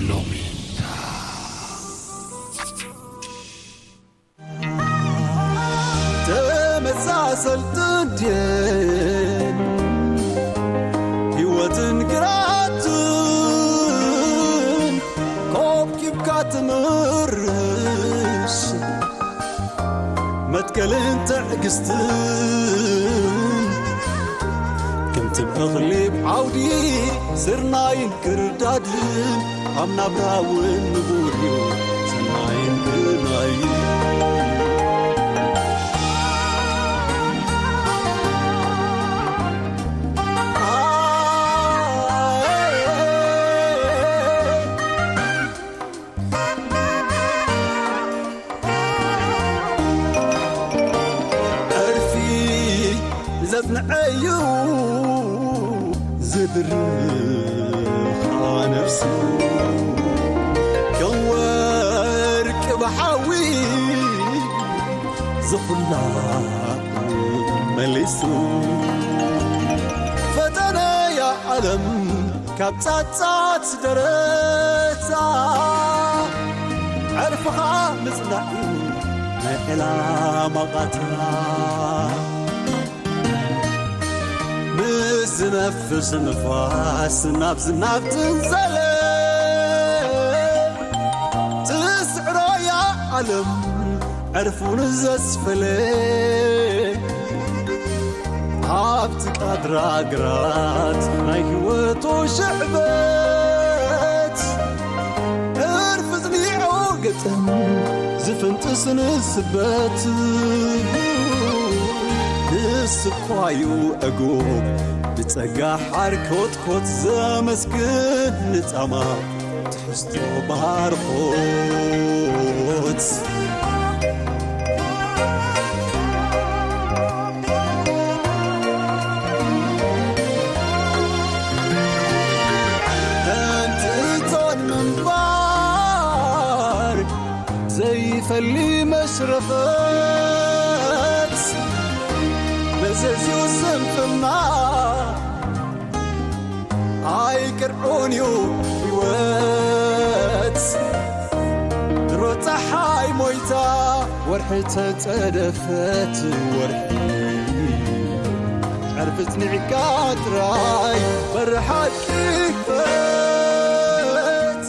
ሎሚታ ተመሳሰልትን ድየን ህይወትን ግራትን ኮብኪብካ ትምርሽ መትከልን ትዕግስትን ከምቲ እኽሊ ዓውዲ ስርናይን ክርዳድን ኣብ ናብራ እውን ንቡር እዩ ሰናይን ግርናይን። ዕርፊ ዘጽንዐዩ ዝድርኻ ነፍሱ ከም ወርቂ ብሓዊ ዝኹላ መሊሱ ፈተነያ ዓለም ካብ ጻጻት ደረታ ዕርፍኻ ምጽናዕ እዩ ናይ ዕላማ ቓታ። ምስ ዝነፍስ ንፋስ ናብ ዝናብ ትንዘለ ትስዕሮያ ዓለም ዕርፉን ዘስፈለ ኣብቲ ቃድራ ግራት ናይ ህይወቱ ሽዕበት ዕርፊ ጽኒዑ ግጥም ዝፍንጥስ ንስበት ንስኳዩ ዕጉብ ብጸጋ ሓርኮትኮት ዘመስግን ንጻማ ትሕዝቶ ባርኾት። እንትን ምንባር ዘይፈሊ መሽረፈት መዘዝዩ ስንፍና ኣይቅርዑን እዩ ህይወት ድሮ ፀሓይ ሞይታ ወርሒ ተፀደፈት ወርሒ ዕርፊ ፅኒዕካ ጥራይ በሪ ሓቂ ክፈት።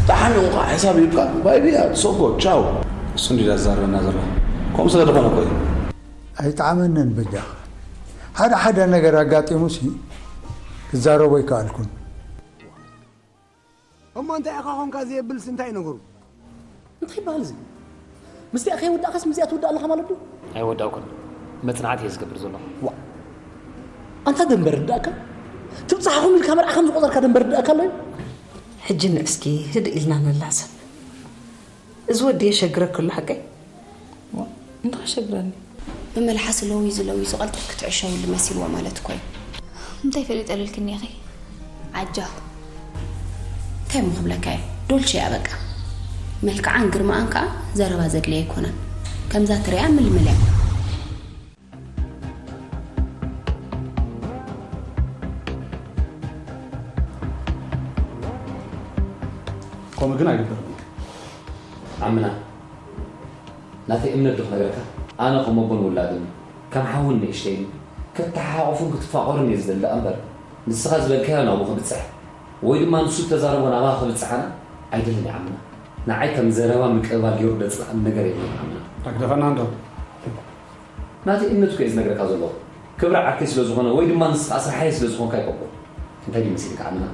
ደሓን እንኳ ሕሳብ ሂብካ ባይ ብያ ሶጎ ቻው። እሱ እንዲ ዳዛረና ዘሎ ከምኡ ስለ ዝኾነ እኮ እዩ። ኣይጠዓመንን በጃኻ። ሓደ ሓደ ነገር ኣጋጢሙሲ ክዛረቦ ኣይከኣልኩን። እሞ እንታይ ኢኻ ኾንካ ዘየብልስ እንታይ ነገሩ? እንታይ ይበሃል እዚ? ምስቲኣ ከይወዳእካስ ምስዚኣ ትውዳእ ኣለኻ ማለት ድዩ? ኣይወዳእኩን። መጽናዕቲ እየ ዝገብር ዘለኹ። ዋ ኣንታ ደንበር ርዳእካ? ትብጻሕኹም ኢልካ መርዓ ከም ዝቆጸርካ ደንበር ርዳእካ ኣሎ እዩ? ሕጂ ንዕስኪ ህድእ ኢልና ንላዘብ። እዚ ወዲ የሸግረኪ ኣሎ ሓቀይ? እንታይ ክሸግረኒ? ብመልሓስ ለዊዙ ለዊዙ ቀልጢፍ ክትዕሸውሉ መሲልዎ ማለት እኮ እዩ። እንታይ ፈሊጠ ልልክኒ ኢኺ? ዓጃ እንታይ እሞ ክብለካ እየ ዶልቼ እያ በቃ። መልክዓን ግርምኣን ከኣ ዘረባ ዘድልያ ኣይኮነን። ከምዛ ትሪኣ ምልምል እያ። ከምኡ ግን ኣይግበርን እዩ። ዓምና ናተይ እምነት ዶ ክነግረካ? ኣነ ከም ኣቦን ውላድን ከም ሓውን ንእሽተይን ከተሓሓቑፉን ክትፋቐሩን እየ ዝደሊ እምበር ንስኻ ዝበልካዮ ናብኡ ክብጽሕ ወይ ድማ ንሱ ዝተዛረቦ ናባኻ ክብጽሕ ኣነ ኣይደልን እየ ዓምና። ንዓይ ከም ዘረባ ምቅብባል ገይሩ ዘጽልኣኒ ነገር የብሉን ዓምና። ኣግደፈና እንዶ። ናተይ እምነት እኮ እየ ዝነግረካ ዘለኹ። ክብሪ ዓርከይ ስለ ዝኾነ ወይ ድማ ንስኻ ስርሓይ ስለ ዝኾንካ ኣይኮንኩን። እንታይ ድዩ መሲልካ ዓምና?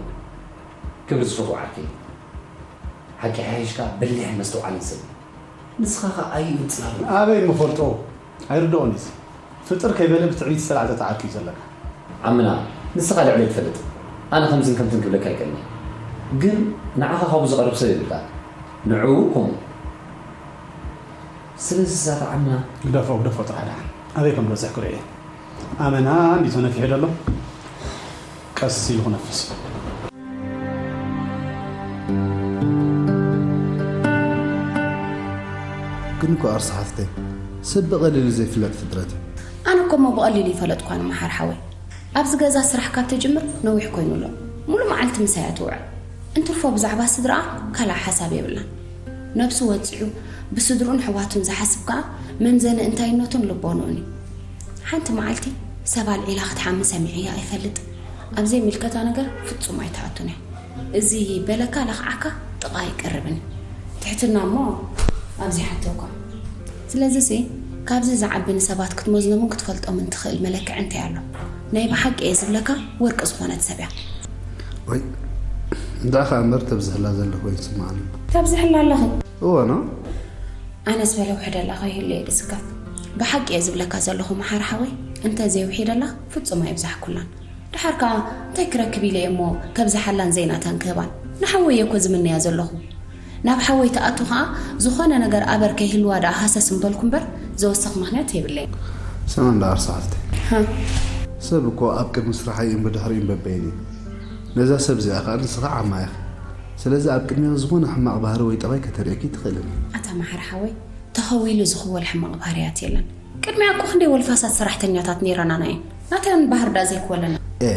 ክብሪ ዝፈትዎ ዓርከይ። ሓቂ ሓሒሽካ በሊሕን መስተውዓልን ሰብ። ንስኻ ኸኣ ኣይ ምጽላሉ። ኣበይ ምፈልጦ? ኣይርድኦን እዚ። ፍጥር ከይበለ ብትዕቢት ዝተላዕጠጠ ዓርኪ እዩ ዘለካ። ዓምና፣ ንስኻ ልዕለይ ትፈልጥ። ኣነ ከምዝን ከምትን ክብለካ ኣይክእልን እየ። ግን ንዓኻ ካብኡ ዝቐርብ ሰብ የብልካን። ንዕኡ ከምኡ። ስለዚ እዛ ዓምና። ግደፎ፣ ግደፎ ጥራሕ ደሓን። ኣበይ ከም ዝበጽሕ ክርኢ እየ። ኣመና እንድዩ ተነፊሑ ዘሎ። ቀስ ኢሉ ክነፍስ። ግን እኮ ኣርሲ ሓፍተይ ሰብ ብቐሊሉ ዘይፍለጥ ፍጥረት እዩ። ኣነ እኮ እሞ ብቐሊሉ ይፈለጥኳ ንምሓር ሓወይ። ኣብዚ ገዛ ስራሕ ካብ ትጅምር ነዊሕ ኮይኑ ኣሎ። ሙሉ መዓልቲ ምሳይ እያ ትውዕል። እንትርፎ ብዛዕባ ስድራኣ ካልእ ሓሳብ የብላን። ነብሱ ወጺዑ ብስድሩን ኣሕዋቱን ዝሓስብ ከኣ መምዘኒ እንታይነቱን ልቦንኡን እዩ። ሓንቲ መዓልቲ ሰብ ኣልዒላ ክትሓሚ ሰሚዐያ ኣይፈልጥ። ኣብ ዘይምልከታ ነገር ፍጹም ኣይትኣቱን እያ። እዚ በለካ ለኽዓካ ጥቓ ኣይቀርብን። ትሕትና እሞ ኣብዚሓቶ እኳ። ስለዚሲ ካብዚ ዝዓቢ ንሰባት ክትመዝኖምን ክትፈልጦምን ትኽእል መለክዒ እንታይ ኣሎ? ናይ ብሓቂ እየ ዝብለካ ወርቂ ዝኾነት ሰብ እያ። ወይ እንዳ ኸኣ እምበር ተብዝሕላ ዘለኹ ይስምዓኒ። ተብዝሕላ ኣለኺ። እወ ነው። ኣነስ በለ ውሕደላ ከይህሉ እየ ዝስከፍ። ብሓቂ እየ ዝብለካ ዘለኹ መሓር ሓወይ፣ እንተ ዘይውሒደላ ፍጹም ኣይብዛሕኩላን። ደሓር ከኣ እንታይ ክረክብ ኢለ እየ እሞ ከብዝሓላን ዘይናታን ክህባን? ንሓወይ እየ እኮ ዝምነያ ዘለኹ። ናብ ሓወይ ትኣቱ ከኣ ዝኾነ ነገር ኣበር ከይህልዋ ደኣ ሃሰስ ምበልኩ እምበር ዘወስኽ ምኽንያት የብለይን። ሰመን ደኣ ኣርሳሕቲ። ሃ፣ ሰብ እኮ ኣብ ቅድሚ ስራሓይ እምቢ ድሕሪኡ በበይን እዩ። ነዛ ሰብ እዚኣ ከኣ ንስኻ ዓማ ኢኻ። ስለዚ ኣብ ቅድሚያ ዝኾነ ሕማቕ ባህሪ ወይ ጠባይ ከተርእየኪ ትኽእልን እያ። ኣታ መሓር ሓወይ፣ ተኸዊሉ ዝኽወል ሕማቕ ባህርያት የለን። ቅድሚያ እኮ ክንደይ ወልፋሳት ሰራሕተኛታት ነይረናና እየን። ናተን ባህር ደኣ ዘይክወለና። ኤ፣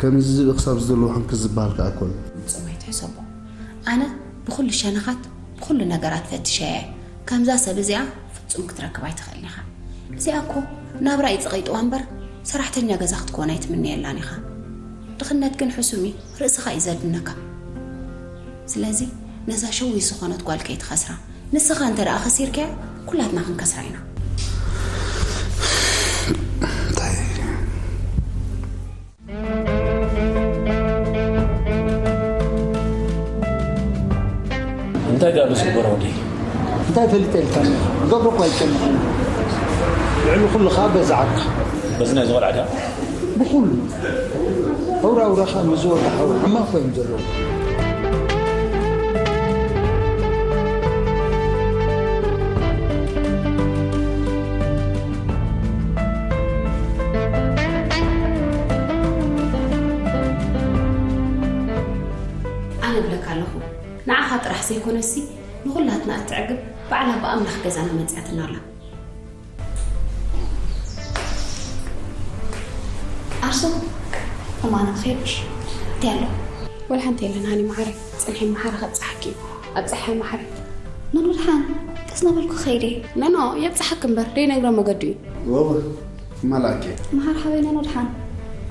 ከምዚ ዝብኢ ክሳብ ዝደልዎ ሕንክስ ዝበሃል ከኣ እኮ ኣሎ። ፍጹም ኣይትሕሰቦ። ኣነ ብኹሉ ሸነኻት ብኹሉ ነገራት ፈትሸያ እየ። ከምዛ ሰብ እዚኣ ፍጹም ክትረክብ ኣይትኽእልን ኢኻ። እዚኣ እኮ ናብራ እዩ ጸቒጥዋ እምበር ሰራሕተኛ ገዛ ክትኮን ኣይትምነየላን ኢኻ። ድኽነት ግን ሕሱም እዩ፣ ርእስኻ እዩ ዘድነካ። ስለዚ ነዛ ሸዊት ዝኾነት ጓል ከይትኸስራ። ንስኻ እንተ ደኣ ከሲርካያ ኩላትና ክንከስራ ኢና። እንታይ እንታይ ዳሉ ዝግበሮ ወደይ? እንታይ ፈሊጠ ኢልካ? ገብሮ እኳ ኣይጨንቕን። ልዕሊ ኩሉ ከዓ በዛ ዓርካ። በዚ ናይ ዝቆልዓ ድያ? ብኩሉ። ኣውራ ኣውራ ከዓ ምስ ዝወዳ ሓው ሕማቕ ኮይም ዘለዎ። ኣነ እብለካ ኣለኹ፣ ንዓኻ ጥራሕ ዘይኮነሲ ንኹላትና እተዕግብ ባዕላ ብኣምላኽ ገዛና መጺኣትና ኣላ። ኣርሱ፣ እማና ትኸይድሽ? እንታይ ኣሎ? ወላ ሓንቲ የለን ሃኒ መሓረይ፣ ጽንሒ መሓረ ከብጽሓኪ እዩ። ኣብጽሓ መሓረ። ኖኖ ደሓን፣ ቀስ እናበልኩ ክኸይድ እየ። ኖኖ፣ የብጽሓኪ እምበር ደይነግሮ መገዱ እዩ። ወወ፣ መላኪ። መሓር ሓወይ ኖኖ ደሓን፣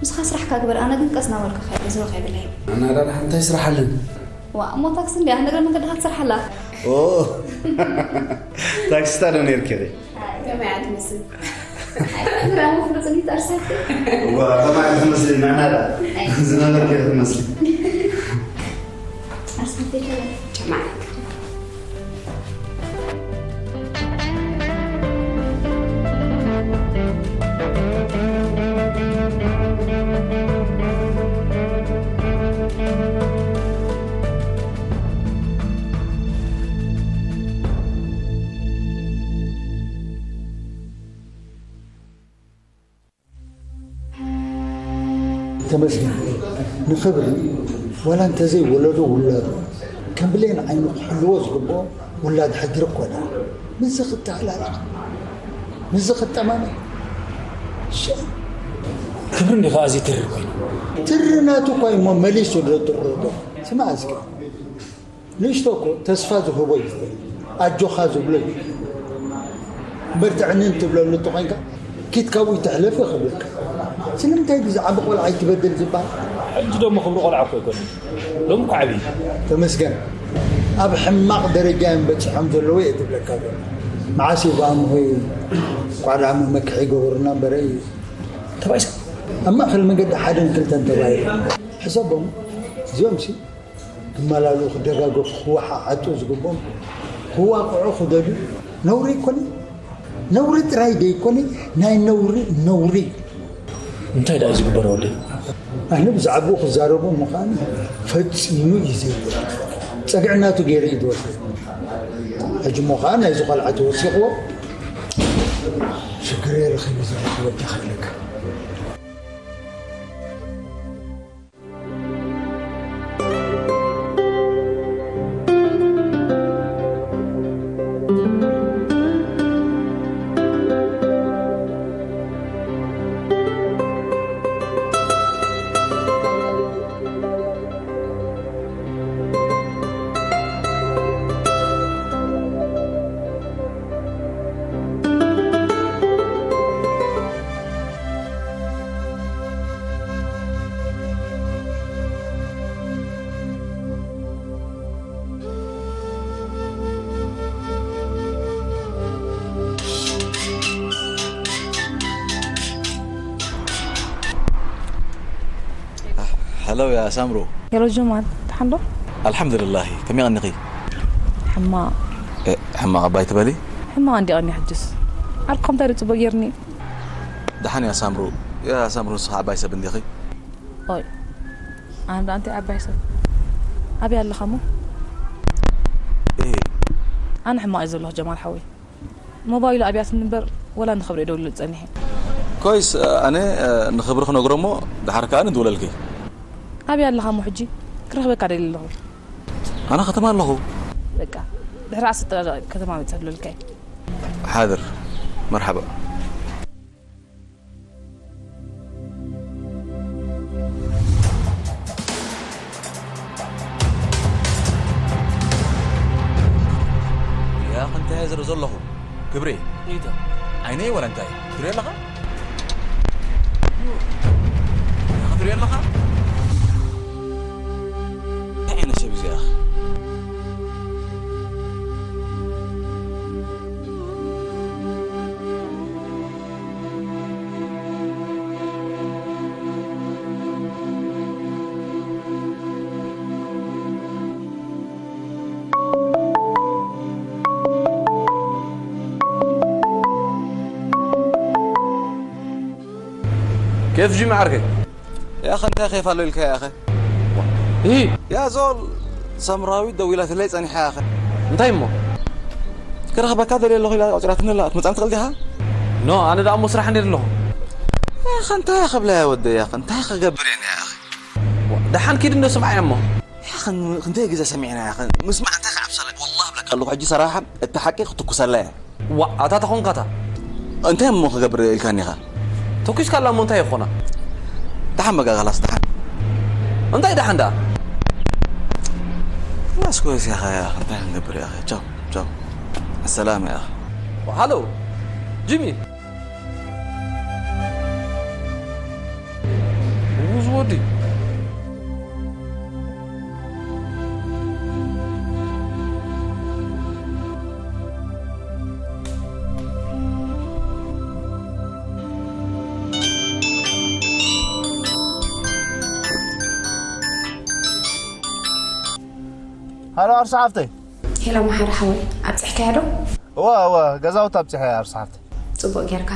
ንስኻ ስራሕካ ግበር፣ ኣነ ግን ቀስ እናበልኩ ክኸይድ እየ፣ ዝወ ከይብለይ። ኣና ዳዳ ሓንታይ ስራሕ ኣለን? ዋ፣ እሞ ታክሲ እንድያ፣ ንእግረ መንገድኻ ትሰርሓላ። ኦ፣ ታክሲስታ ዶ ነይርኪ ኢኺ? ከመይ እያ ትመስል? ግራሙ ክብፅኒት ኣርሳቲ። ዋ፣ ከማይ ትመስሊ፣ ናናዳ ዝነበርኪ ትመስሊ። ኣርሳቲ ከለ። ጀማዓት። ተመስገን። ንኽብሪ ዋላ እንተዘይ ወለዶ ውላዱ ከም ብሌን ዓይኑ ክሕልዎ ዝግብኦ ውላድ ሕድሪ እኮ ደኣ። ምስዚ ክተሃላልኽ፣ ምስዚ ክጠማመ። ሸ- ክብሪ እንዲኻ ኣዝዩ ትርር ኮይኑ። ትሪ ናቱ እኳ እሞ መሊሱ ዶ ትርዶ? ስማ እስኪ። ንእሽቶ እኮ ተስፋ ዝህቦ እዩ። ኣጆኻ ዝብሎ እዩ። በርትዕኒ እንትብለሉ እንተኾይንካ ኪድ ካብኡ ይትሕለፍ እዩ ክብለካ። ስለምንታይ ብዛዕባ ቆልዓ ኣይትበድል ዝበሃል? ሕጂ ደሞ ክብሪ ቆልዓ እኮ ኣይኮነን። ሎም እኮ ዓብዪ። ተመስገን። ኣብ ሕማቕ ደረጃ እዮም በፂሖም ዘለዉ እየ ዝብለካ ዘሎ። መዓስ እዩ ብኣምሆይ ቋዳ መመክሒ ይገበሩና እምበረ እዩ። ተባኢሶም። ኣብ ማእኸል መንገዲ ሓደን ክልተን ተባሂሉ። ሕሰቦም እዚኦም ሲ ክመላሉ ክደጋገፉ ክወሓሓጡ ዝግብኦም ክዋቕዑ ክደልዩ ነውሪ ኣይኮነ። ነውሪ ጥራይ ደይኮነ ናይ ነውሪ ነውሪ እዩ። እንታይ ደኣ እዩ ዝግበሮ ወደይ? ኣነ ብዛዕባኡ ክዛረቡ ምዃኑ ፈጺሙ እዩ ዘይብል። ጸግዕናቱ ገይሩ እዩ ዝወስድ። ሕጂ እሞ ከዓ ናይዚ ቆልዓ ተወሲኽዎ ሽግር የረኺቡ ዝረኽበካ ክእለካ። ሄሎ ያ ሳምሩ። ሄሎ ጀማል፣ ደሓን ዶ? ኣልሓምዱሊላሂ፣ ከመይ ቀኒኺ? ሕማቕ። እ፣ ሕማቕ ኣባይ ትበሊ? ሕማቕ እንዲ ቀኒ ሕጅስ። ዓርኩም እንታይ ዶ ጽቡቕ ጌርኒ? ደሓን ያ ሳምሩ። ያ ሳምሩ፣ ንስኻ ዓባይ ሰብ እንዲኺ? ኦይ፣ ኣነ ደኣ እንታይ ዓባይ ሰብ? ኣበይ ኣለኻ እሞ? እሂ። ኣነ ሕማቕ እየ ዘለኹ ጀማል ሓወይ። ሞባይሉ ኣብያትኒ እምበር፣ ወላ ንኽብሪ እየ ደውልሉ ጸኒሐ። ኮይስ፣ ኣነ፣ እ፣ ንኽብሪ ክነግሮ እሞ፣ ደሓር ከኣ ንድውለልኪ። ኣበይ ኣለኻ እሞ ሕጂ? ክረኽበካ ደልየ ኣለኹ። ኣነ ከተማ ኣለኹ። በቃ፣ ድሕሪ ዓሰርተ ደቂቕ ከተማ መጸ ክብለልካ እየ። ሓድር፣ መርሓባ። ያኽ እንታይ ዝርኢ ዘለኹ? ክብሪ። ኢታ። ዓይነይ ወላ እንታይ? ትርኢ ኣለኻ? ትርኢ ኣለኻ? እንታይ ዓይነት ሰብ እዩ እዚ ያኽ? ኬፍ ጂሚ ዓርከይ። ያኸ እንታይ ኬፍ ኣሎ ኢልካ ያኸ? ኢ! ያ ዞል ሳምራዊት ደዊላትለይ ጸኒሓ ያኸ። እንታይ እሞ? ክረኽበካ ደልየ ኣለኹ ኢላ ኣውጺራትኒ ኣላ። ክትመጽኣኒ ትኽእል ዲኻ? ኖ፣ ኣነ ደኣ እሞ ስራሕ እንድየ ዘለኹ። ያኸ እንታይ ክብላ እየ ወደይ ያኸ? እንታይ ክገብር እየ ያኸ? ደሓን ኪድ እንዶ ስምዓያ እሞ። ያኸ ክንደይ ግዜ ሰሚዕና ያኸ? ምስማዕ እንታይ ክዓብሰለ? ወላሂ እብለካ ኣለኹ ሕጂ ሰራሓ እቲ ሓቂ ክትኩሰላ እየ። ዋእ፣ ኣታ ተኾንካ እታ። እንታይ እሞ ክገብር ኢልካኒ ኢኻ? ተኲስካላ እሞ እንታይ ይኾና? ደሓን በቃ፣ ኸላስ ደሓን። እንታይ ደሓን ደኣ? ኸላስ ኮይስ ኢኻ፣ እንታይ ክንገብር ኢኻ? ቻው፣ ቻው። ኣሰላም ኢኻ። ሃሎ፣ ጂሚ። ውዝ ወዲ። ሃሎ፣ ኣርሳ ሓፍተይ። ሄሎ፣ መሓሪ ሓወይ፣ ኣብጽሕካያ ዶ? እወ፣ እወ፣ ገዛውቲ ኣብጺሐ፣ ኣርሳ ሓፍተይ። ጽቡቕ ጌርካ።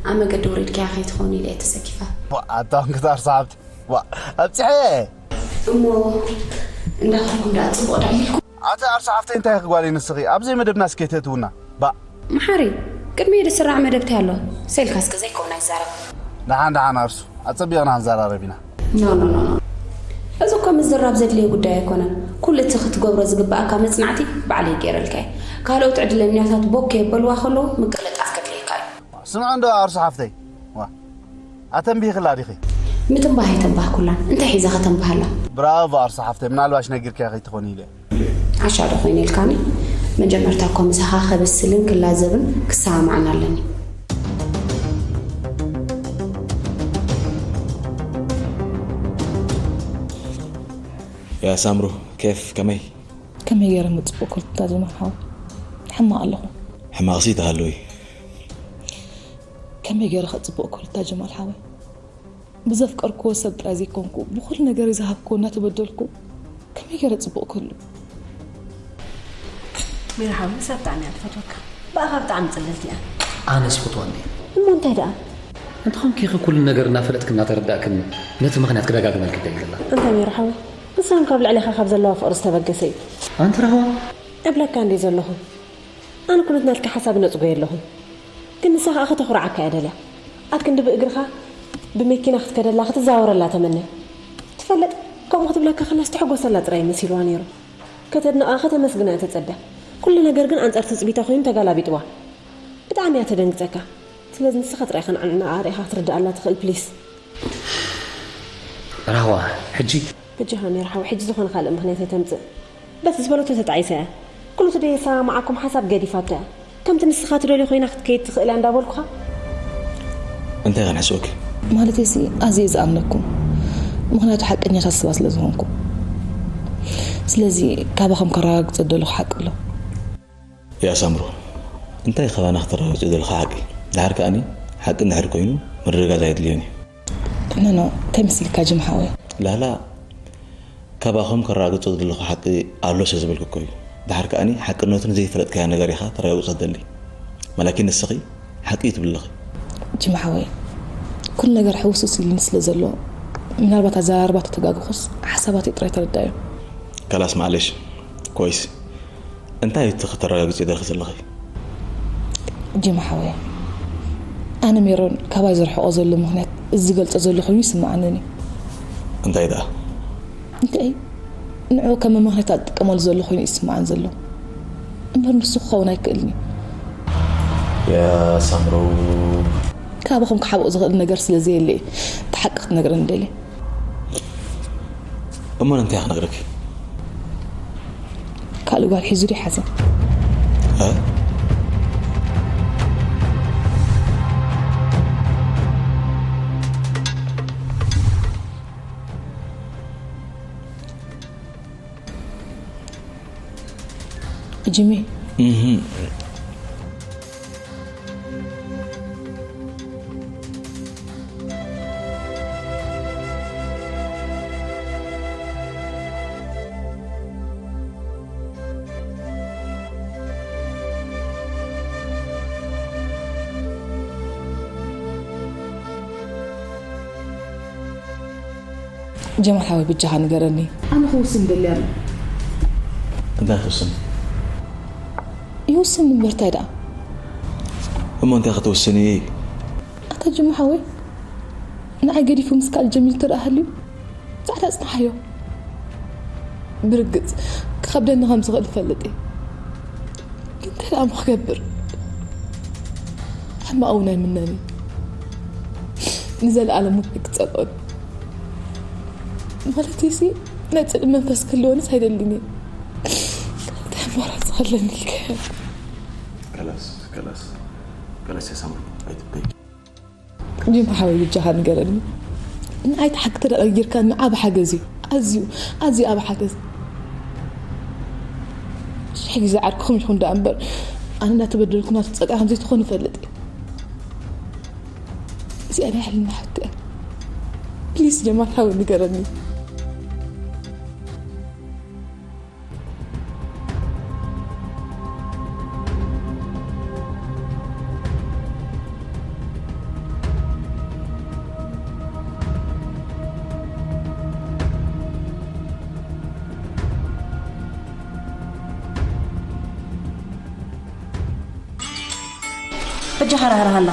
ኣብ መገዲ ውሪድካያ ከይትኸውን ኢለ እየ ተሰኪፈ። ዋ፣ ኣታ እንክት ኣርሳ ሓፍተይ። ዋ፣ ኣብጺሐ። እሞ እንዳኸድኩም ደኣ ጽቡቕ ደኣ ኢልኩም? ኣቲ ኣርሳ ሓፍተይ፣ እንታይ ኢኺ ጓለይ ንስኺ? ኣብ ዘይመደብና እስከ ተእትውና። ባእ። መሓሪ፣ ቅድሚ ድስራዕ መደብ እንታይ ኣሎ? ሰልካ እስከ ዘይከውን ኣይዛረብ። ደሓን፣ ደሓን ኣርሱ፣ ኣጸቢቕና ክንዘራረብ ኢና። ኖ፣ ኖ፣ ኖ፣ ኖ። እዚ እኮ ምዝራብ ዘድልዮ ጉዳይ ኣይኮነን። ኩሉ እቲ ክትገብሮ ዝግብኣካ መጽናዕቲ ባዕለይ ገይረልካ እየ። ካልኦት ዕድለኛታት ቦክ የበልዋ ከለዉ ምቅልጣፍ ከድልየካ እዩ። ስምዒ እንዶ ኣርሱ ሓፍተይ። ዋ። ኣተንቢህክላ ዲኺ? ምትንባህ ኣይተንባህኩላን። እንታይ ሒዛ ከተንባህላ? ብራቮ ኣርሱ ሓፍተይ፣ ምናልባሽ ነጊርካያ ከይትኾኒ ኢለ። ዓሻ ዶ ኮይነ ኢልካኒ? መጀመርታ እኮ ምሳኻ ከብስልን ክላዘብን ክሰማማዕን ኣለኒ። ያ ሳምሩ፣ ኬፍ ከመይ? ከመይ ገይረ ምጽቡቕ ክልተ ጀማል ሓወይ? ሕማቕ ኣለኹ። ሕማቕሲ ተሃለዊ። ከመይ ገይረ ከጽቡቕ ክልተ ጀማል ሓወይ? ብዘፍቀርክዎ ሰብ ጥራይ ዘይኮንኩ፣ ብኹሉ ነገረይ ዝሃብክዎ እናተበደልኩ፣ ከመይ ገይረ ጽቡቕ ክህሉ? ሜሪ ሓወይ፣ ንሳ ብጣዕሚ እያ ትፈትወካ። ብኣኻ ብጣዕሚ ጽልልቲ እያ። ኣነስ ይፈትዋ እንዴ? እሞ እንታይ ደኣ? እንተኾንኪ ኢኺ ኩሉ ነገር እናፈለጥክን እናተረዳእክን ነቲ ምኽንያት ክደጋግመልኪ ደልየ ዘላ። እንታይ ሜሪ ሓወይ? ንሳ እውን ካብ ልዕሌኻ ካብ ዘለዋ ፍቕሪ ዝተበገሰ እዩ። ኣንቲ ራህዋ? እብለካ እንዴ ዘለኹ። ኣነ ኩነት ናትካ ሓሳብ ነጽጎ የለኹን። ግን ንሳ ኸኣ ከተኹርዓካ እያ ደልያ። ኣት ክንዲ ብእግርኻ ብመኪና ክትከደላ ክትዛወረላ ተመነ። ትፈልጥ፣ ከምኡ ክትብለካ ከላስ ትሕጎሰላ ጥራይ መሲልዋ ነይሩ። ከተድንቓ ከተመስግና እያ ተጸበ። ኩሉ ነገር ግን ኣንጻር ትጽቢታ ኮይኑ ተጋላቢጥዋ። ብጣዕሚ እያ ተደንግጸካ። ስለዚ ንስኻ ጥራይ ኢኻ ንዕንዕንኣ ኣርኢኻ ክትርድኣላ ትኽእል ፕሊስ። ራህዋ፣ ሕጂ ሕጂ ሃሜር ሓው፣ ሕጂ ዝኾነ ካልእ ምኽንያት ኣይተምጽእ። በቲ ዝበለቶ ተጣዒሳ እያ። ኩሉ እቲ ደየሰማማዓኩም ሓሳብ ገዲፋቶ እያ። ከምቲ ንስኻ ትደልዮ ኮይና ክትከይድ ትኽእል እያ እንዳበልኩኻ። እንታይ ከንሕስወኪ? ማለተይሲ ኣዝየ ዝኣምነኩም። ምኽንያቱ ሓቀኛታት ሰባት ስለ ዝኾንኩም። ስለዚ ካባኹም ከረጋግጾ ዝደለኹ ሓቂ ኣሎ። ያ ሳምሩ፣ እንታይ ካባና ክተረጋግጾ ዘለኻ ሓቂ? ድሓር ከኣኒ ሓቂ እንድሕር ኮይኑ ምርግጋጽ ኣየድልዮን እዩ። ኖ፣ ኖ፣ እንታይ መሲልካ ጅም ሓወይ? ላላ፣ ካባኹም ከረጋግጾ ዝደለኹ ሓቂ ኣሎ ስለ ዝበልኩ እኮ እዩ። ድሓር ከኣኒ ሓቅነቱ ንዘይፈለጥካዮ ነገር ኢኻ ተረጋግጾ ትደሊ። መላኪን ንስኺ ሓቂ እዩ ትብሊ ኣለኺ። ጅማ ሓወይ፣ ኩሉ ነገር ሕውስውስ ኢሉኒ ስለ ዘሎ፣ ምናልባት ኣዘራርባ ተተጋግኹስ ሓሳባተይ ጥራይ ተረዳዮ። ከላስ ማዕለሽ፣ ኮይስ፣ እንታይ እቲ ከተረጋግጽ ይደልኺ ዘለኺ? ጅማ ሓወይ፣ ኣነ ሜሮን ካባይ ዘርሕቆ ዘሎ ምኽንያት እዚ ዝገልጾ ዘሎ ኮይኑ ይስምዓንን እዩ። እንታይ ደኣ? እንታይ ንዑ ከም ምኽንያት ኣጥቀመሉ ዘሎ ኮይኑ ይስምዓን ዘሎ እምበር ንሱ ክኸውን ኣይክእልን እዩ። ያ ሳምሮ። ካባኹም ክሓብኦ ዝኽእል ነገር ስለ ዘየለ እዩ እቲ ሓቂ ክትነግረኒ ደልየ። እሞ እንታይ ክነግረኪ? ካልእ ጓል ሒዙ ድዩ ሓዘን? እ? ጅሚ። እህ። ጀማል ሓወይ፣ ብጃኻ ንገረኒ። ኣነ ክውስን ደልየ ኣለኹ። እንታይ ክትውስኒ? ይውስን እምበር እንታይ ደኣ? እሞ እንታይ ክትውስኒ? ኣታ ጀማል ሓወይ፣ ንዓይ ገዲፉ ምስ ካልእ ጀሚሩ እንተ ደኣ ሃልዩ፣ ጻዕዳ ጽንሓዮ። ብርግጽ ክኸብደኒ ከም ዝኽእል እፈልጥ እየ። ግን እንታይ ደኣ እሞ ክገብር? ሕማቕ እውን ኣይምነን እዩ። ንዘለኣለም እውን ኣይክጸልኦን። ማለተይሲ፣ ናይ ጽልኢ መንፈስ ክህልወንስ ኣይደልን እየ። ካልእ እንታይ ኣማራጺ ክህለኒ ኢልካ እየ? ከላስ፣ ከላስ፣ ከላስ፣ ያ ሳምሪ፣ ኣይትበይ። ጅማ ሓወይ፣ ብጃኻ ንገረኒ። ንዓይ እቲ ሓቂ ተደኣ ነጊርካኒ ዓቢ ሓገዝ እዩ። ኣዝዩ፣ ኣዝዩ ዓቢ ሓገዝ። ሽሕ ግዜ ዓርክኹም ኢኹም ደኣ እምበር፣ ኣነ እናተበደልኩ ናቱ ጸጋ ከም ዘይትኾኑ እፈልጥ እየ። እዚኣ ናይ ሕልና ሕቶ እያ። ፕሊስ ጀማል ሓወይ፣ ንገረኒ። በጃኻ ራህራህ ኣላ።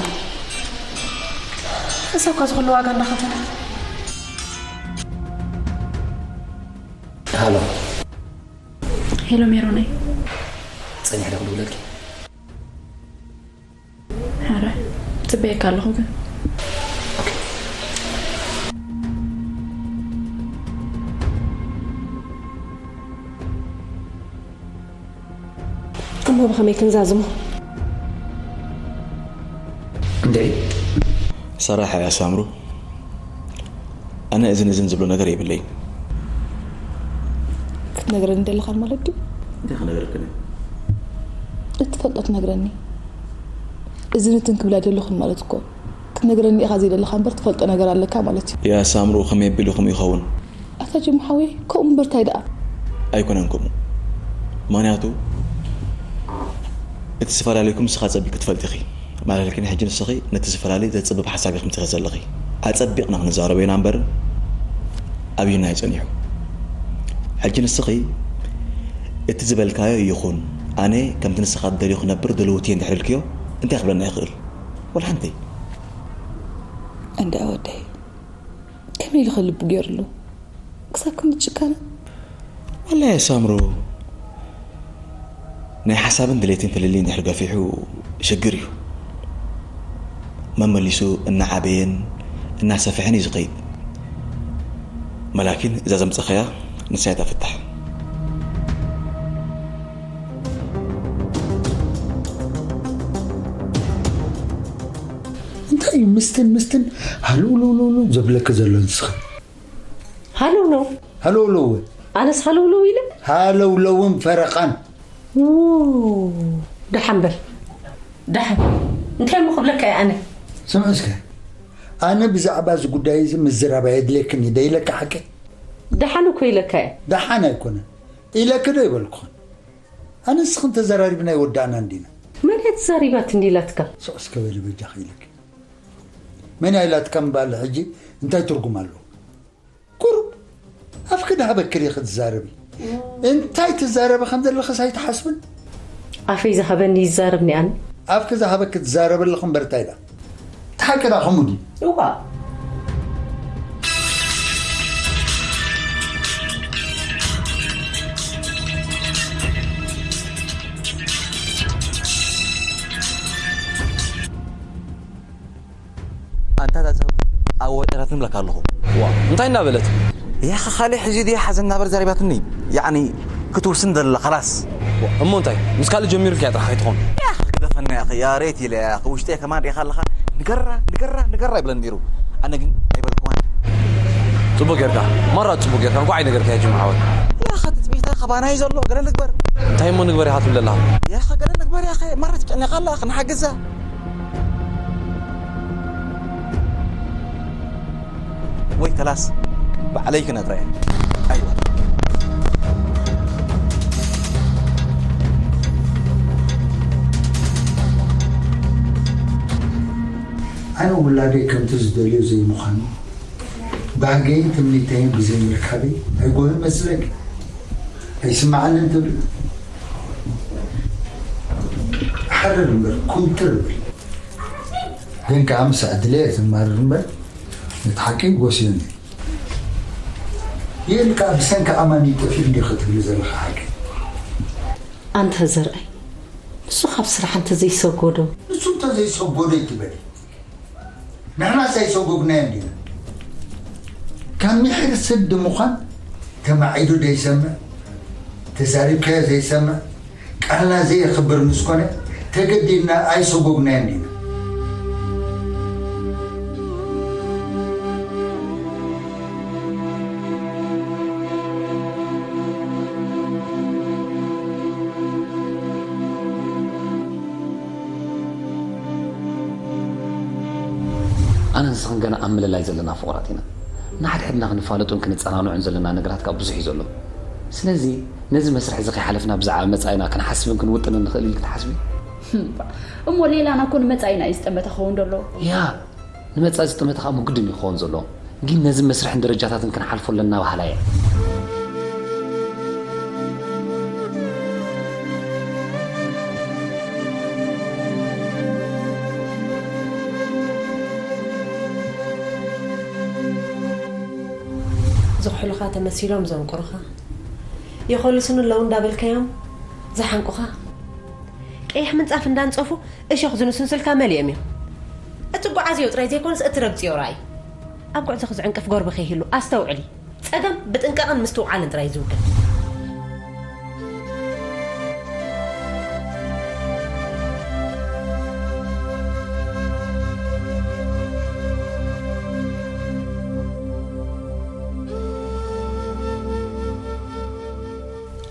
እሳ እኳ ዝኹሉ ዋጋ እንዳኸፈለት። ሃሎ። ሄሎ ሜሮነይ። ጸኒሕ ዶ ክድውለልኪ? ኧረ፣ ጽበየካ ኣለኹ ግን። እሞ ብኸመይ ክንዛዝሞ? እንድዒ። ሰራሕ እያ ሳምሩ። ኣነ እዝን እዝን ዝብሎ ነገር የብለይን። ክትነግረኒ ደለኻን ማለት ድዩ? እንታይ ክነግረክን እየ? እትፈልጦ ትነግረኒ። እዝን እትን ክብላ ደለኹን ማለት እኮ፣ ክትነግረኒ ኢኻ ዘይደለኻ እምበር ትፈልጦ ነገር ኣለካ ማለት እዩ። ያ ሳምሩ፣ ከመይ ኣቢሉ ከምኡ ይኸውን? ኣታ ጅማ ሓወይ፣ ከምኡ እምበር ታይ ደኣ? ኣይኮነን ከምኡ። ምኽንያቱ፣ እቲ ዝፈላለዩኩም ንስኻ ኣጸቢቕኪ ትፈልጢ ኢኺ። ማለት ግን ሕጂ ንስኺ ነቲ ዝፈላለዩ ዘጽብብ ሓሳብ ኢኺ ምጽኺ ዘለኺ። ኣጸቢቕና ክንዛረቦ ኢና እምበር ኣብዩና እዩ ጸኒሑ። ሕጂ ንስኺ እቲ ዝበልካዮ ይኹን፣ ኣነ ከምቲ ንስኻ ትደልዮ ክነብር ድልውቲ እየ እንድሕር ኢልክዮ፣ እንታይ ክብለና ይኽእል? ወላ ሓንቲ። እንዳ ወደይ፣ ከመይ ኢሉ ከ ልቡ ገይሩሉ? ክሳብ ክንዲ ጭካነ? ወላሂ ሳምሩ፣ ናይ ሓሳብን ድሌትን ፍልልይ እንድሕር ገፊሑ ሽግር እዩ። መመሊሱ እናዓበየን እናሰፍሐን እዩ ዝኸይድ። መላኪን እዛ ዘምጸኸያ ንሳ እያ ፍታሕ። እንታይ እዩ ምስትን ምስትን ሃልውልውልው ዘብለኪ ዘሎ ንስኺ? ሃለውለው። ሃለውለው። ኣነስ ሃለውለው ኢለ? ሃለውለውን ፈረቓን። ኡ፣ ደሓን በል። ደሓን። እንታይ እሞ ክብለካ እየ ኣነ? ስምዒ እስከ። ኣነ ብዛዕባ እዚ ጉዳይ እዚ ምዝራብ ኣየድልየክን እዩ፣ ደይለካ ሓቂ? ደሓን እኮ ኢለካ እየ። ደሓን ኣይኮነን ኢለኪ ዶ ይበልኩኽን? ኣነ ንስኽን ተዘራሪብና ይወዳእና እንዲና። መን እያ ተዛሪባትኒ ኢላትካ? ስቕ እስከ በሊ በጃኺ ኢለኪ። መን እያ ኢላትካ ምባል ሕጂ እንታይ ትርጉም ኣለዎ? ቁሩብ ኣፍኪ ዳሃበኪ ዲኺ ትዛረቢ? እንታይ ትዛረቢ ከም ዘለኽስ ኣይትሓስብን? ኣፈይ ዝሃበኒ ይዛረብኒ ኣነ። ኣፍኪ ዝሃበኪ ትዛረቢ ኣለኺ እምበር እንታይ ኢላ? እቲ ሓቂ ደኣ ከምኡ ድዩ? እዋ። ኣንታ እዛ ሰብ ኣብ ወጠራት ንብለካ ኣለኹ። ዋ፣ እንታይ እናበለት? ያኸ ካልእ ሕጂ ድያ ሓዘን ናበር ዘሪባትኒ? ያዕኒ ክትውስን ዘላ፣ ኸላስ። ዋ፣ እሞ እንታይ? ምስ ካልእ ጀሚሩልካ እያ ጥራሕ ከይትኾን። ያኸ ግደፈና ያኸ፣ ያ ሬት ኢለ ያኸ፣ ውሽጠይ ከማን ሪኢኻ ኣለኻ። ንገራ፣ ንገራ፣ ንገራ ይብለኒ ነይሩ። ኣነ ግን ኣይበልኩዋን። ጽቡቕ ጌርካ። ማራ ጽቡቕ ጌርካ። እንኳዕ ኣይነገርካያ ጅማ ሓወይ። ያኸ ትጽቢታ ኸባና እዩ ዘሎ። ገለ ንግበር። እንታይ እሞ ንግበር ኢኻ ትብል ዘለኻ? ያኸ ገለ ንግበር ያኸ። ማራ ትጨነቓ ኣለኻ፣ ክንሓግዛ። ወይ ከላስ ባዕለይ ክነግራ እየ። ኣይዋ። ኣነ ውላደይ ከምቲ ዝደልዮ ዘይምዃኑ፣ ባህገይን ትምኒተይን ብዘይምርካበይ ኣይጎህን መስለኪ? ኣይስምዓንን ትብል? ሓርር እምበር፣ ኩምትር እብል። ግን ከኣ ምስ ዕድለይ እየ ዘማርር እምበር፣ ነቲ ሓቂ ጎስዮኒ። ይእል ከኣ ብሰንኪ ኣማኒ ጠፊኡ እንዲኺ ትብሊ ዘለኺ ሓቂ። ኣንታ ዘርኣይ፣ ንሱ ካብ ስራሕ እንተዘይሰጎዶ? ንሱ እንተዘይሰጎዶ ኣይትበሊ። ንሕናስ ኣይሰጎግናዮን ዲና? ካብ ሚሒር ስድ ምዃን ተማዒዱ ዘይሰምዕ፣ ተዛሪብካዮ ዘይሰምዕ፣ ቃልና ዘየኽብር ምስ ኮነ፣ ተገዲድና ኣይሰጎግናዮን ዲና? ኣነ ንስኽን ገና ኣብ ምልላይ ዘለና ፍቑራት ኢና። ንሓድሕድና ክንፋለጡን ክንጸናንዑን ዘለና ነገራት ከኣ ብዙሕ እዩ ዘሎ። ስለዚ ነዚ መስርሕ እዚ ከይሓለፍና ብዛዕባ መጻኢና ክንሓስብን ክንውጥንን ንኽእል ኢልኪ ትሓስቢ? እሞ ሌላና እኮ ንመጻኢና እዩ ዝጠመተ ክኸውን ዘሎ። ያ፣ ንመጻኢ ዝጠመተ ከኣ ምጉድን እዩ ክኸውን ዘለዎ። ግን ነዚ መስርሕን ደረጃታትን ክንሓልፎ ኣለና በሃላይ እየ። ዝኽሕሉኻ ተመሲሎም ዘንቁሩኻ፣ የኾልሱኒ ኣለዉ እንዳበልካዮም ዝሓንቁኻ፣ ቀይሕ ምንጻፍ እንዳንጸፉ እሾኽ ዝንስንሱልካ መሊኦም እዮም። እትጓዓዝዮ ጥራይ ዘይኮነስ እትረግጽዮ ርኣይ። ኣብ ጉዕዞኺ ዝዕንቅፍ ጎርቢ ከይህሉ ኣስተውዕሊ። ጸገም ብጥንቃቐን ምስትውዓልን ጥራይ እዩ ዝውገድ።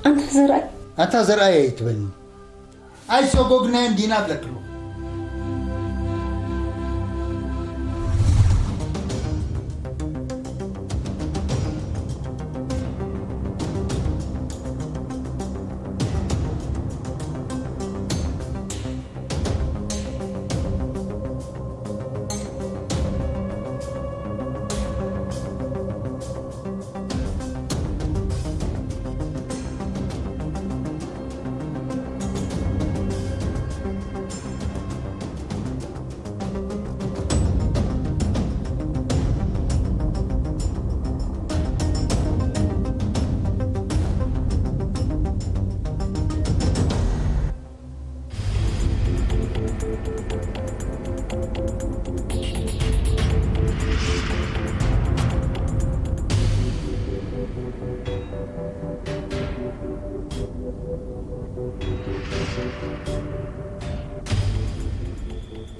ኣንታ ዘርኣይ። ኣንታ ዘርኣይ ኣይትበልኒ። ኣይሰጎግናዮን ዲና እብለኪ ኣለኹ።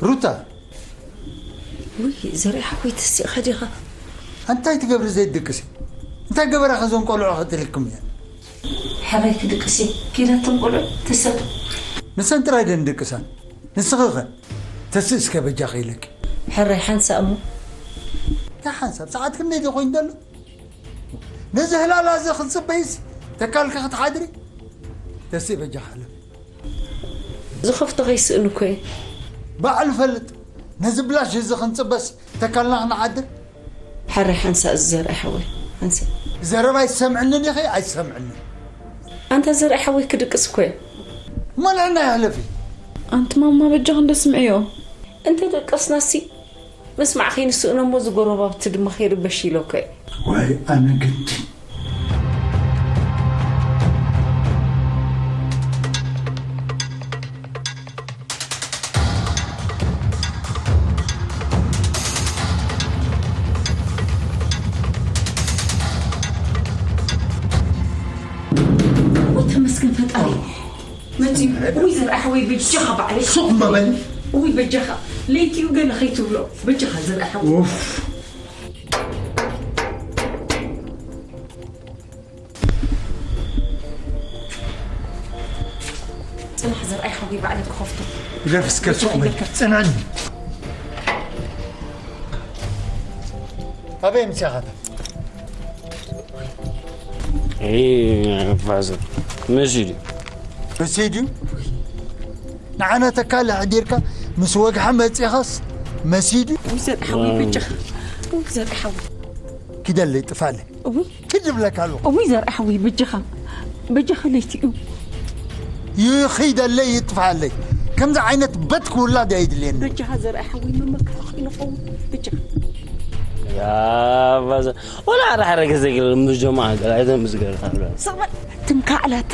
ሩታ! ውይ፣ ዘርኢ ሓወይ፣ ተሲእኻ ዲኻ? እንታይ ትገብሪ ዘይትድቅሲ? እንታይ ገበራ ከዞም ቆልዑ ክትልክም እያ? ሕራይ ክድቅስ እየ። ኪዳቶም ቆልዑ ትሰብ። ንሰን ጥራይ ደን ድቅሳን። ንስኺ ኸ? ተስእ እስከ በጃኺ ኢለኪ። ሕራይ ሓንሳእ እሞ። እንታይ ሓንሳብ? ሰዓት ክንደይ ዶ ኮይኑ ዘሎ? ነዚ ህላላ እዚ ክንጽበይስ ተካልካ ክትሓድሪ? ተስኢ በጃኻ ኣለፍ። ዝኸፍቶ ከይስእን እኮ እየ። ባዕሉ ፈልጥ። ነዚ ብላሽ እዚ ክንጽበስ ተካልና ክንዓድር? ሓራይ ሓንሳእ እዚ ዘርኣይ ሓወይ፣ ሓንሳእ። ዘረባ ይሰምዕንን ኢኺ ኣይሰምዕንን? ኣንታ ዘርኣይ ሓወይ ክድቅስ እኮ እየ። እሞ ንዕና ይሕለፊ። ኣንቲ ማማ በጃኺ እንዶ ስምዕዮ። እንተ ደቀስናሲ ምስማዕ ከይንስእኖ እሞ እዚ ጎረባብቲ ድማ ከይርበሽ ኢለ እኮ እየ። ዋይ ኣነ ግዲ። ወይ ተመስገን ፈጣሪ። መፂኡ። ውይ ዘርኣይ ሓወይ በጃኻ ባዕለይ። ሱቕ መበል። ውይ በጃኻ። ለይቲኡ ገለ ከይትብሎ። በጃኻ ዘርኣይ ሓወይ። ኡፍ። ጽናሕ ዘርኣይ ሓወይ ባዕለይ ክኸፍቶ። ግደፍ እስከ ሱቕ በል። ጽናኒ። ኣበይ ምጽኣኻ? ኤ፣ ፋዘር፣ መሲዩ ድዩ? መሲዩ ድዩ? ንዓና ተካሊ ኣሕዲርካ ምስ ወግሓ መጺኻስ መሲዩ ድዩ? ውይ ዘርኣይ ሓወይ በጃኻ። ውይ ዘርኣይ ሓወይ። ኪደለይ ጥፋለይ። እውይ። ኪድ እብለካ ኣለኹ። እውይ ዘርኣይ ሓወይ በጃኻ። በጃኻ ለይቲኡ። ይኺደለይ ይጥፋለይ። ከምዚ ዓይነት በትኪ ውላድ ኣይድልየኒ። በጃኻ ዘርኣይ ሓወይ መመካኺ ንኸውን። በጃኻ። ያ ፋዘር። ወላ ሓደ ሓደ ግዜ ግን ምስ ጀማዓ ገለ ኣይተምስገን። ስቕ በል። ትምካዕ ላታ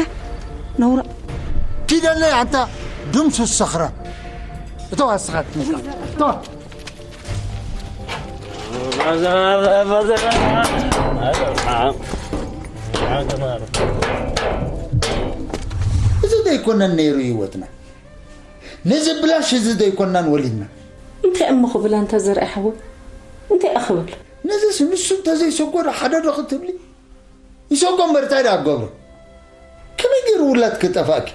ነውራ። ኪደለይ ኣንታ ድምሱ ሰኽራ። እተው ኣስኻት ትምካዕ። እተው። እዚ ዘይኮነን ነይሩ ህይወትና። ነዚ ብላሽ እዚ ዘይኮናን ወሊድና። እንታይ እሞ ክብል ኣንታ ዘርኣይ ሓወይ? እንታይ እየ ክብል? ነዚስ ንሱ እንተዘይሰጎረ ሓደ ዶ ክትብሊ? ይሰጎ እምበር እንታይ ደኣ ክገብሮ? ከመይ ገይሩ ውላድ ክጠፋእኪ?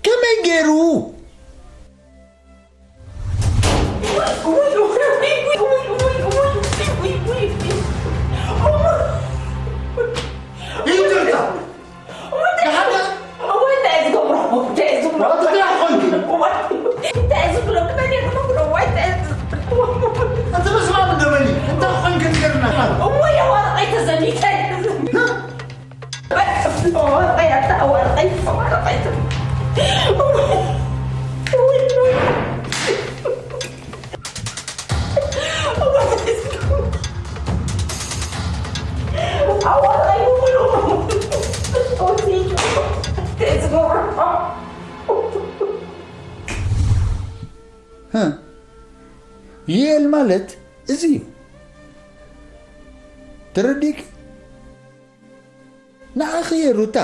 ከመይ ገይሩ? ይቅርታ። ኣንተ በስመ ኣብ እንደበሊ። እንታይ ኮንክ ንገርና? ዩኤል ማለት እዚ እዩ። ተረዲእኪ? ንዓኺ እየ ሩታ።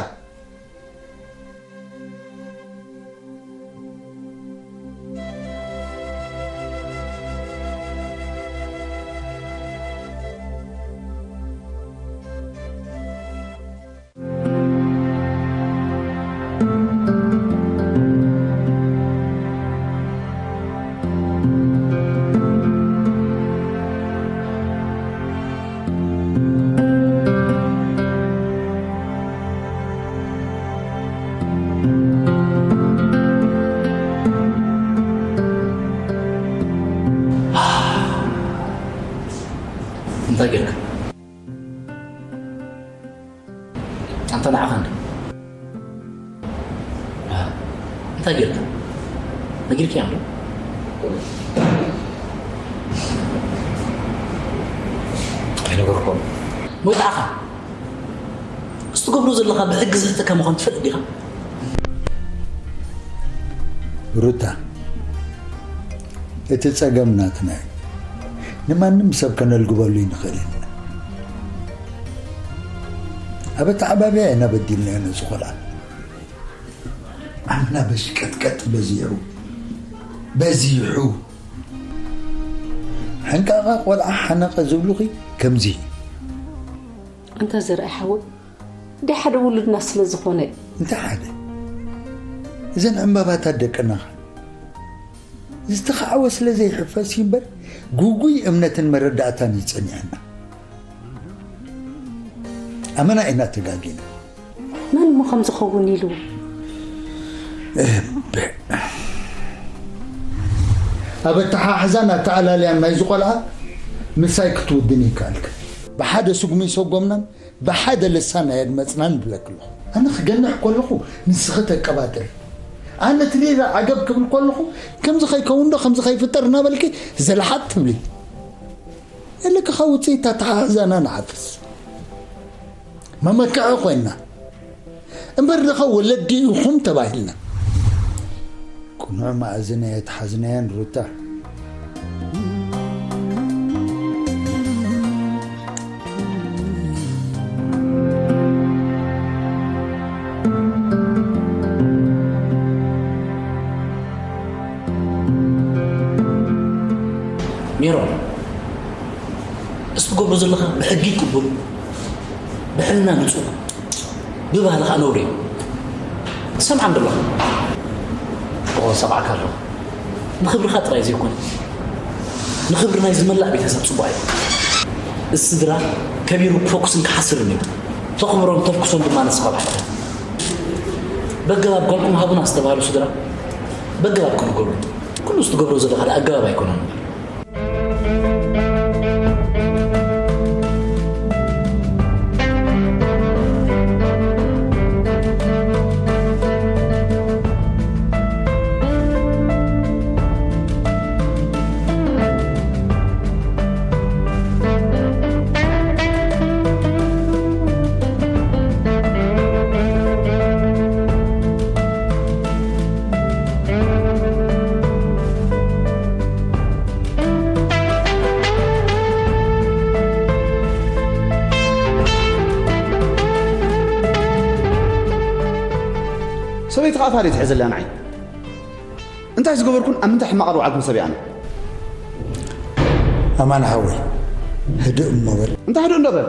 እንታይ ጌርካ? ኣንታ ንዓኻ እንዶ። ዋ፣ እንታይ ጌርካ? ነጊርክያም ዶ? ኣይነገርኩን። መውጻእኻ። እሱ ትገብሮ ዘለኻ ብሕጊ ዘሕተካ ምዃኑ ትፈልጥ ዲኻ? ሩታ፣ እቲ ጸገም ናትና እዩ። ንማንም ሰብ ከነልግበሉ ይንኽእል ኢና። ኣብ ኣተዓባብያ ኢና በዲልናዮ ነዚ ቆልዓ። ኣምና በሽቀጥቀጥ በዚሑ፣ በዚሑ። ሕንቃቓ ቆልዓ ሓነቐ ዝብሉኺ ከምዚ። ኣንታ ዘርኣይ ሓወይ፣ እንደ ሓደ ውሉድና ስለ ዝኾነ። እንተ ሓደ፣ እዘን ዕምባባታት ደቅና ኸ? ዝተኻዕወ ስለ ዘይሕፈስ እዩ እምበር፣ ግጉይ እምነትን መረዳእታን እዩ ጸኒሐና። ኣመና ኢና ተጋጊና። መን እሞ ከም ዝኸውን ኢሉ? እብዕ። ኣብ ኣተሓሕዛን ኣተኣላልያን ናይዚ ቆልዓ ምሳይ ክትውድን ይከኣልክ። ብሓደ ስጉሚ ይሰጎምናን ብሓደ ልሳን ኣየድመፅናን ይብለክ ኣለኹ። ኣነ ክገንሕ ከለኹ ንስኺ ተቀባጥሪ። ኣነ ትሪራ ዓገብ ክብል ከለኹ ከምዚ ከይከውን ዶ ከምዚ ከይፍጠር እናበልኪ ዘልሓጥ ትብሊ። እልክኻ ውፅኢት ኣተሓሕዛና ንሓፍስ። መመክዒ ኮይና እምበር ደኸ ወለዲ ኢኹም ተባሂልና። ቅኑዕ መኣዝን ኣየትሓዝናዮን ሩታ። ሜሮን፣ እዚ ትገብሮ ዘለኻ ብሕጊ ቅቡል፣ ብሕልና ንጹህ፣ ብባህሊ ኸኣ ነውሪ እዩ። ትሰምዓኒ ዶ ኣለኻ? እወ፣ እሰምዓካ ኣለኹ። ንኽብርኻ ጥራይ ዘይኮነ፣ ንኽብሪ ናይዚ መላእ ቤተሰብ ጽቡቕ ኣይኮነን። እዚ ስድራ ከቢሩ ክፈኩስን ክሓስርን እዩ። ተኽብሮም ተፍኩሶም ድማ ንስኻ ባዕልኻ። በገባብ ጓልኩም ሃቡና ዝተባህሉ ስድራ በገባብ ክንገብሩ። ኩሉ እዚ ትገብሮ ዘለኻ ደኣ ኣገባብ ኣይኮነን እምበር። ሰበይቲ ከዓ ፋሬ ትሕዘላ ንዓይ። እንታይ ዝገበርኩን ኣብ ምንታይ ሕማቕ ኣርባዕኩም ሰቢኣና? ኣማን ሓወይ፣ ህድእ እሞ በል። እንታይ ህድእ እንዶ በል?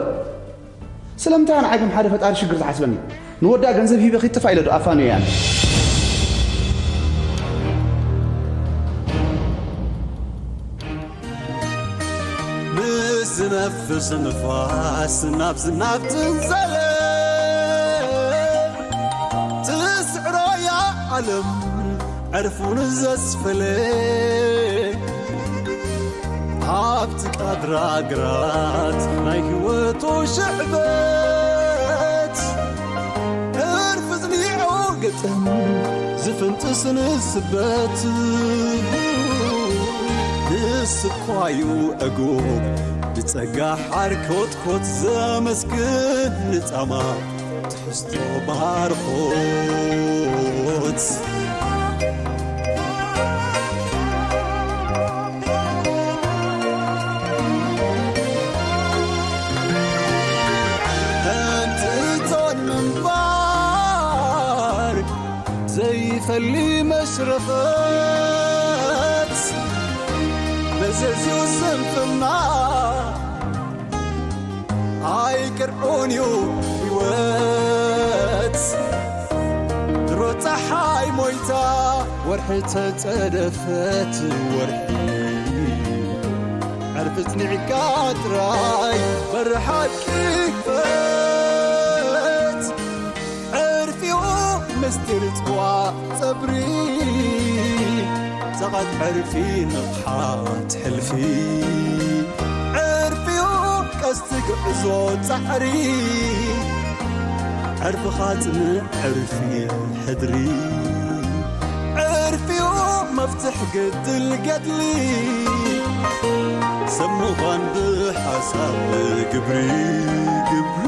ስለምንታይ ኣነ ዓገም ሓደ ፈጣሪ ሽግር ዝሓስበኒ? ንወዳ ገንዘብ ሂበ ኺትጥፋ ኢለ ዶ ኣፋንዮ እየ ኣነ? ምስ ዝነፍስ ንፋስ ናብ ዝናብ ትንዘለ ትስዕሮ እያ ዓለም ዕርፉን ዘስፈለ ኣብቲ ቃድራ ግራት ናይ ህይወቱ ሽዕበት ዕርፊ ጽኒዑ ግጥም ዝፍንጥስ ንስበት ንስኳዩ ዕጉብ ብጸጋ ሓር ኮትኮት ዘመስግን ንጻማ ትሕዝቶ ባርኾት እንትን ምንባር ዘይፈሊ መሽረፈት መዘዙ ስንፍና ኣይቅርዑን እዩ ህይወት ድሮ ፀሓይ ሞይታ ወርሒ ተፀደፈት ወርሒ ዕርፊ ፅኒዕካ ጥራይ በሪ ሓቂ ፈት ዕርፊኡ ምስጢር ጽዋ ጸብሪ ጸቓት ዕርፊ ንቕሓት ሕልፊ ዕርፊኡ ቀስቲ ግዕዞ ጻዕሪ ዕርፍኻ ጽንዕ ዕርፊ ሕድሪ ዕርፊኡ መፍትሕ ገድል ገድሊ ሰብ ምዃን ብሓሳብ ግብሪ ግብሪ